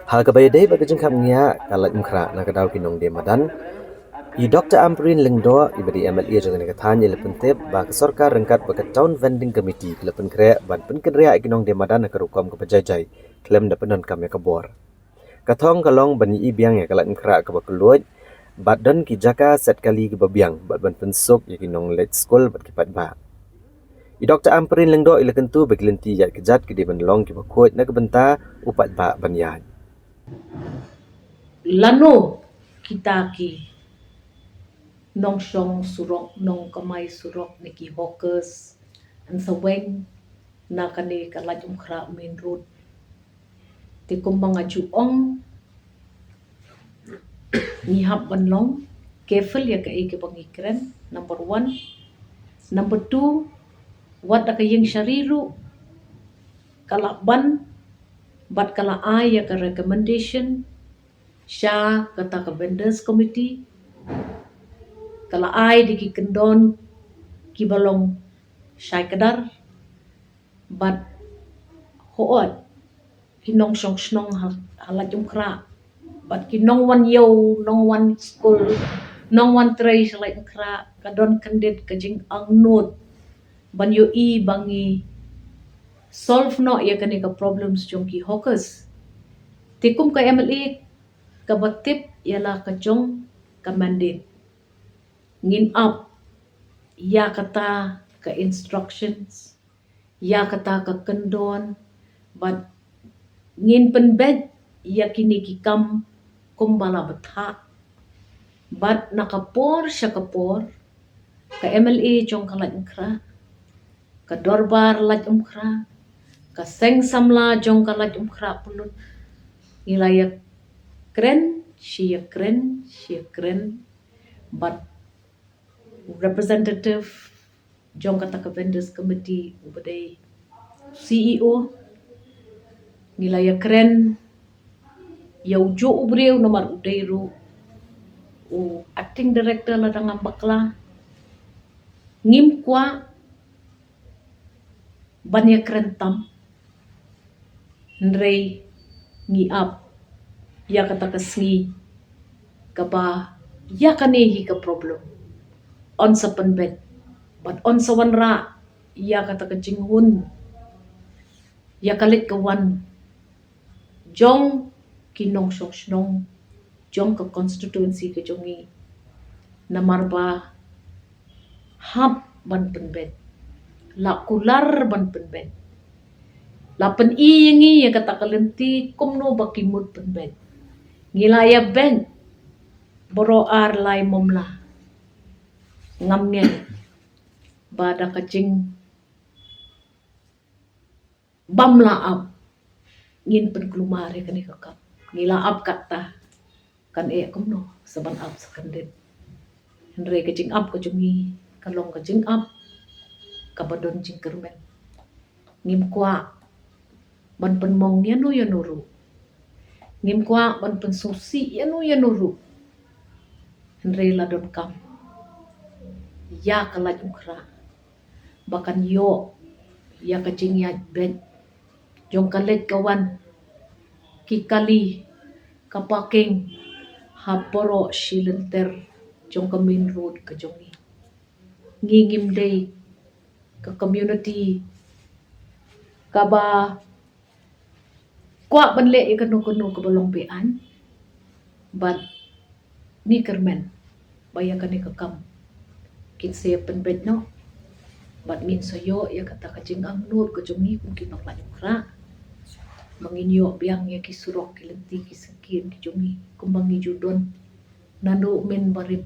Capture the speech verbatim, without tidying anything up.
Ha kaba ïadei bad ka jingkhapngiah ka Laitumkhrah na ka daw ki nongdie madan, i Doktor Ampareen Lyngdoh, iba dei M L A jong kane ka thaiñ, i la pyntip ba ka sorkar ryngkat bad ka Town Vending Committee ki la pynkhreh ban pynkynriah ïa ki nongdie madan ha ka rukom kaba jai jai khlem da pyndonkam ïa ka bor. Ka thong ka long ban ïohi biang ïa ka Laitumkhrah kaba kylluid bad don ki jaka set kali kiba biang bad ban pynsuk ïa ki nongleit skul bad ki paidbah. I Doktor Ampareen Lyngdoh i la kyntu ba ki lynti ïaid kjat ki dei ban long kiba khuid na ka bynta u paidbah ban ïaid. Lano kita ki nongshong surok, nongkamai surok ne ki hawkers, yn sa weng na kane ka Laitumkhrah main road. Te kumba nga ju ong, ngi hap ban long careful ïa kaei kaba ngi kren, number one. Number two, wat da ka ïing shari ruh ka la ban bad ka la ai ïa ka recommendation sha kata ka vendors committee, ka la ai da ki kyndon kiba long shai kdar, bad hooid ki nongshong shnong ha, ha Laitumkhrah bad ki nongwan ïew, nongwan skul, nongwan trei sha Laitumkhrah, ka don kyndit ka jingangnud ban ïohi ba ngi solve noh ïa kane ka problems jong ki hawkers. Te kum ka M L A kaba tip ïa la ka jong ka mandate, ngin ap ïa kata ka instructions, ïa kata ka kyndon, bad ngin pynbeit ïa kine ki kam kumba la bthah. Bad na ka por sha ka por, ka M L A jong ka Laitumkhrah, ka dorbar Laitumkhrah, ka seng samla jong ka Laitumkhrah Pyllut, ngi la ïa kren shi ïa kren shi ïa kren bad representative jong kata ka vendors committee uba dei C E O. Ngi la ïa kren ïa u juh u briew namar u dei ruh u acting director lada ngam bakla. Ngim kwah ban ïa kren tam, hynrei ngi ap ïa kata ka sngi kaba ïa kane hi ka problem yn sa pynbeit bad yn sa wanrah ïa kata ka jinghun, ïa ka leit ka wan jong ki nongshong shnong jong ka constituency ka jong ngi. Namar ba hap ban pynbeit, la kular ban pynbeit, la pyni ïa ngi ïa kata ka lynti kumno ba ki mut pynbeit. Ngi la ïa beit baroh ar lai mamla. Ngam ngeit ba da ka jing bym la ap ngin pynkulmar ïa kane ka kam. Ngi la ap kata, kan eh kumno sa ban ap sa kyndit. Hynrei ka jingap ka jong ngi ka long ka jingap kaba don jingkyrmen. Ngim kwah ban pynmong ïano ïano ruh. Ngim kwah ban pynsngewsih ïano ïano ruh. Hynrei la donkam ïa ka Laitumkhrah ba kan ïoh ïa ka jingïaid beit jong ka leit ka wan, ki kali, ka parking ha baroh shi lynter jong ka main road ka jong ngi. Ngi ngim dei ka community kaba kwah ban leh ïa kano kano kaba long be-aiñ. Bad ngi kyrmen ba ïa kane ka kam kin sa ïa pynbeit noh bad ngin sa ïoh ïa kata ka jingangnud ka jong ngi kum ki nong Laitumkhrah, ba ngin ïoh biang ïa ki surok, ki lynti, ki syngkien ki jong ngi kumba ngi ju don naduh mynbarim